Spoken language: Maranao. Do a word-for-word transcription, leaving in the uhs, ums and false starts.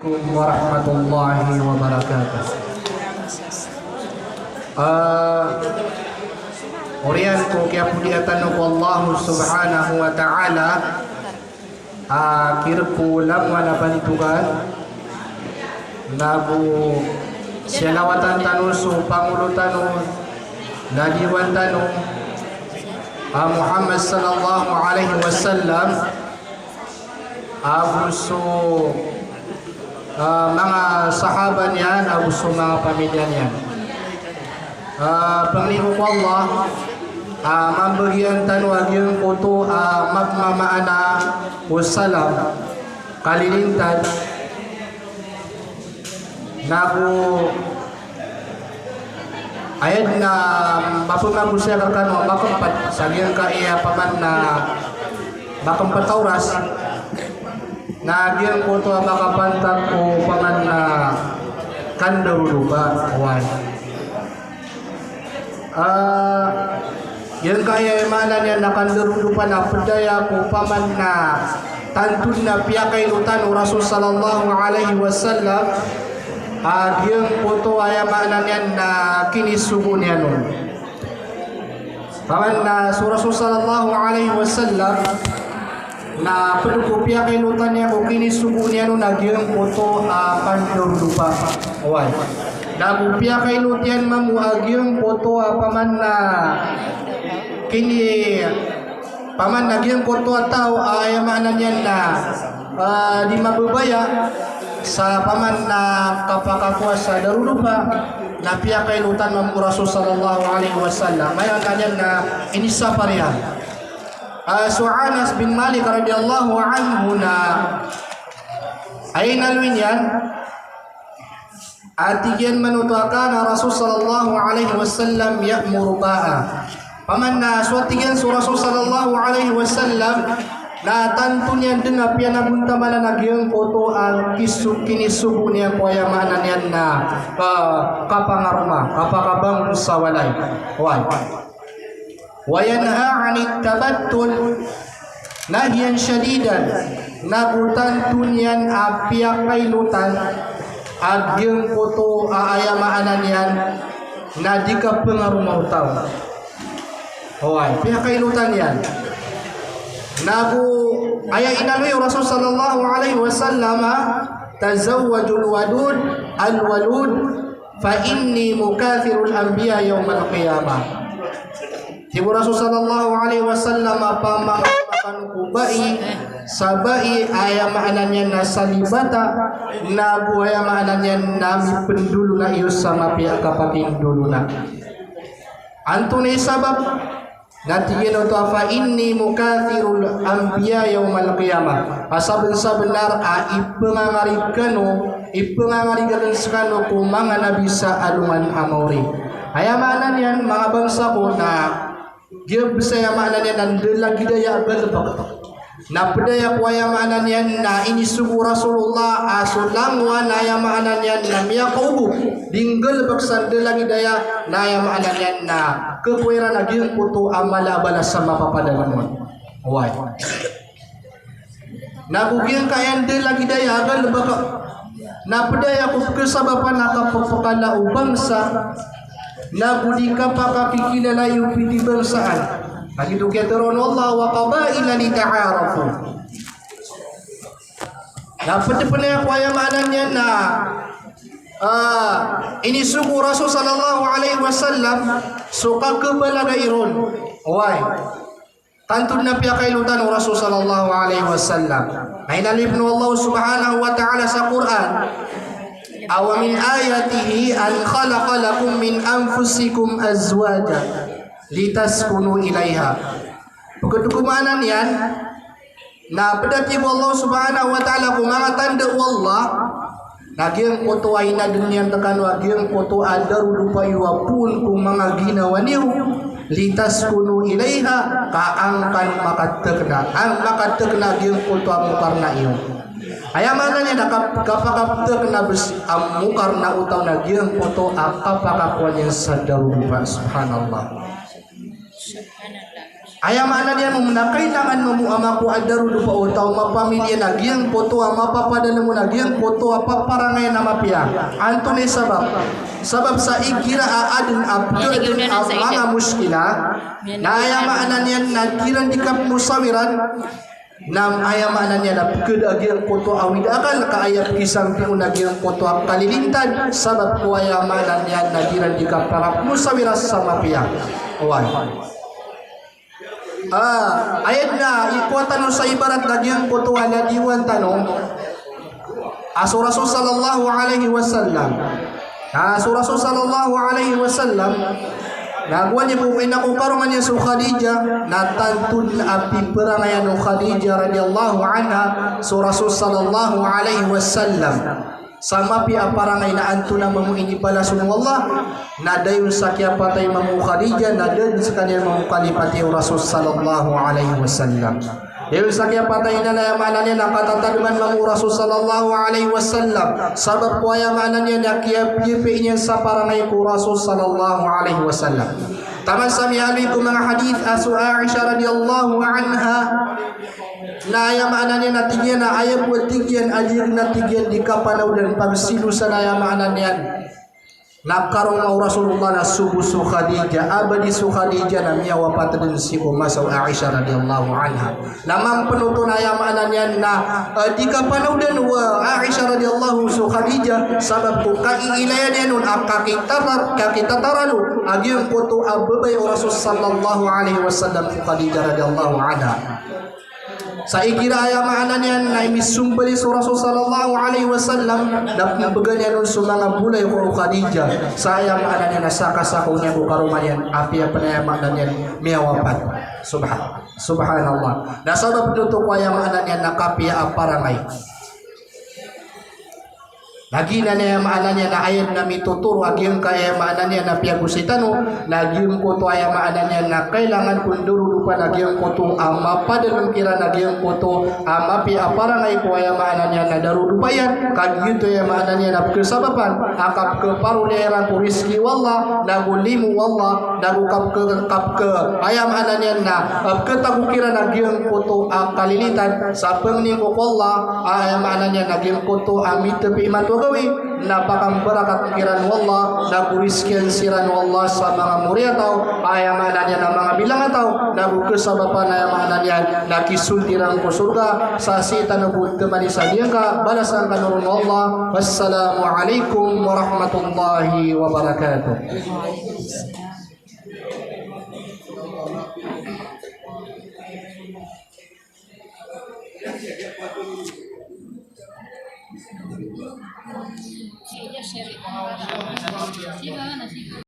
Warahmatullahi wabarakatuh. Ah, oriyan ko kiyapodiya tano ko Allah Subhanahu wa Ta'ala, ah, kir ko langowan a bantogan, nago salawatan tano so Pangulo tano, na diwan tano, ah, Muhammad sallallahu alaihi wasallam, ago so, ah, manga sahaba niyan, ago so manga pamilya niyan. Ah, pangni ko ko Allah, ah, mambagian tano a giyangkoto a mapmamaana o salam, kalilintad, nago aya dn a mapmagosay akn rkano a makmpt sa giyangkaya paman na makmpt a oras, na giyangkoto a makapantag ko paman na kandarodopa, oway. Ah, giyangkaya maana niyan na kandarodopa na pd aya ko paman na tanto dn a piyakailotan o Rasul sallallahu alaihi wasallam, ah, giyangkoto aya maana niyan na kinisogo niyan on. Paman na so Rasul sallallahu alaihi wasallam, na pd ko piyakailotan iyan ko kinisogo niyan on a giyangkoto a kandarodopa. Oway. Nago piyakailot iyan mambo a giyangkoto a paman na kini, paman na giyangkoto a taw a aya maana niyan na, ah, di mababaya sa paman na kapakakowa sa darodopa, na piyakailotan mambo o Rasul sallallahu alaihi wasallam. Aya maana niyan na inisapar iyan. Ah, so Anas bin Malik radhiyallahu anhu na aya inaloy niyan a tig iyan man oto a kana Rasul sallallahu alaihi wasallam ya'muru ba'a. Paman na so a tig iyan so Rasul sallallahu alaihi wasallam na tanto niyan dn a piyanagontamanan a giyangkoto a kiso-, kinisogo niyan ko aya maana niyan na, ah, kapangaroma, kapakabangsa walay. Oway. Wa yanha 'anit tabattul nahyan shadidan, nago tanto niyan a piyakailotan a giyangkoto a aya maana niyan na di kapangaroma o taw. Oway, piyakailotan iyan. Nago aya inaloy o Rasul sallallahu alaihi wasallam a, "Tazawwajul wadud, al walud, fa inni mukathirul anbiya yawmal qiyamah." Tig o Rasul sallallahu alaihi wasallam a pamangni kano ko bai sa bai a aya maana niyan na salibata, nago aya maana niyan na mipndolona iyo sa mapiya a kapatindolona. Antonaa i sabap? Na tig iyan oto a, "Fa inni mukathirul anbiya yawmal qiyamah." A sabnsabnar a ipngangarig kano, ipngangarig akn skano ko manga nabi sa alongan a maori. Aya maana niyan, manga bangsa ko, na giya bs aya maana niyan na ndalagid aya a galbk. Na pd aya ko aya maana niyan na inisogo o Rasulullah a so langowan a aya maana niyan na miyakaogo, di nggalbk sa ndalagid aya, na aya maana niyan na khakowa iran a giyangkoto a mala a balas a mapapadalm on. Oway. Nago giyangkaya ndalagid aya a galbk na pd aya ko pkhasabapan a kapphkala o bangsa, nago di kapakakikilala iyo pitibangsaan. Lagid o kiyatharo o Allah, "Wa qabaila lita'arafu." Na pd pn aya ko aya maana niyan na, ah, inisogo o Rasul sallallahu alaihi wasallam so kakhabalagai ron. Oway. Tanto dn a piyakailotan o Rasul sallallahu alaihi wasallam. Na inaloy pn o Allah subhanahu wa ta'ala sa Qur'an a, "Wa min ayatihi an khalaqa lakum min anfusikum azwaja litaskunu ilaiha." Pkd ko maana niyan na pd a tig o Allah subhanahu wa ta'ala ko manga tanda o Allah na giyangkoto a inadn iyan rkano a giyangkoto a darodopa iyo a poon ko manga ginawa niyo, litaskunu ilaiha, ka an kano makathkna, an makathkna giyangkoto a mokarna iyo. Aya maana niyan na kap-, kapakapthkna bs a mokarna o taw na giyangkoto a kapakakowa niyan sa darodopa. Subhanallah. Aya maana niyan mambo na kailangan mambo a makowa a darodopa o taw mapamilya na giyangkoto a mapapadalem on a giyangkoto a paparangayan a mapiya. Antonaa i sabap? Sabap sa igira a aden a pekeden a manga muskila, na aya maana niyan na di iran di kapmosawiran, na aya maana niyan na peked a giyangkoto a awid a akal ka aya pekisambi on a giyangkoto a kalilintad, sabap ko aya maana niyan na di iran di kapakapmosawira sa mapiya. Oway. Ah, ayad na ikowa tano sa ibarat na giyangkoto a ladiwan tano a so Rasul sallallahu alaihi wasallam. Ah, so Rasul sallallahu alaihi wasallam, na gowani ko ina ko karoma niyan so Khadijah, na tanto den a piperangayan o Khadijah radhiyallahu anha so Rasul sallallahu alaihi wasallam. Sa mapiya a parangay na antonaa mambo i inibalasan o Allah, na dayon sa kiyapatay mambo o Khadijah, na da den sekaniyan mambo kalipati o Rasul sallallahu alaihi wasallam. Dayon sa kiyapatay iyan na aya maana niyan na katatademan mambo o Rasul sallallahu alaihi wasallam. Sabap ko aya maana niyan na kiyapiyapiya iyan sa parangay ko Rasul sallallahu alaihi wasallam. Taman sa miyaaloy ko manga hadith a so Aisha radhiyallahu anha, na aya maana niyan na tig iyan na aya bo a tig iyan a di iran a tig iyan di kapanaodan pagsilosan, aya maana niyan na karoma o Rasulullah na so bo so Khadijah, a ba di so Khadijah na miyawapat den sii ko masa o Aisha radhiyallahu anha. Na mampen oto na aya maana niyan na, eh, di kapanaodan o Aisha radhiyallahu so Khadijah, sabap ko kaiilayan iyan on a kakitatar-, kakitataralo a giyangkoto a babay o Rasul sallallahu alaihi wasallam so Khadijah radhiyallahu anha. Sa igira aya maana niyan na imisombali so Rasul sallallahu alaihi wasallam, na pembegan iyan on so manga bolay ko Khadijah. Sa aya maana niyan na sakasakaw niyan ko karoma niyan, apiya pen aya maana niyan miyawapat. Subhan-, subhanallah. Na sabap oto ko aya maana niyan na kapiya a parangay. Lagid anan aya maana niyan na aya den a mitotoro a giyangkai aya maana niyan na piyagosay tano, na giyangkoto aya maana niyan na kailangan ko ndarodopa na giyangkoto a mapadalem kiran a giyangkoto a mapiya a parangay ko aya maana niyan na darodopa iyan, ka giyoto aya maana niyan na pekesabapan a kapekeparoli iran ko rizki o Allah, nago limo o Allah, nago kapeke-, kapeke, aya maana niyan na, eh, peketago kiran a giyangkoto a kalilintad, sa pangni ko Allah, aya maana niyan na giyangkoto a mitepi imanto a gawii, na pakambarakat kiran o Allah, nago rizkian siran o Allah sa manga moriyataw, aya maana niyan na manga bilangataw, nago kesabapan aya maana niyan na kisold iran ko sorga, sa sii tano bo temani sa giyangka balasan kano ron o Allah. Wassalamu alaikum warahmatullahi wabarakatuh.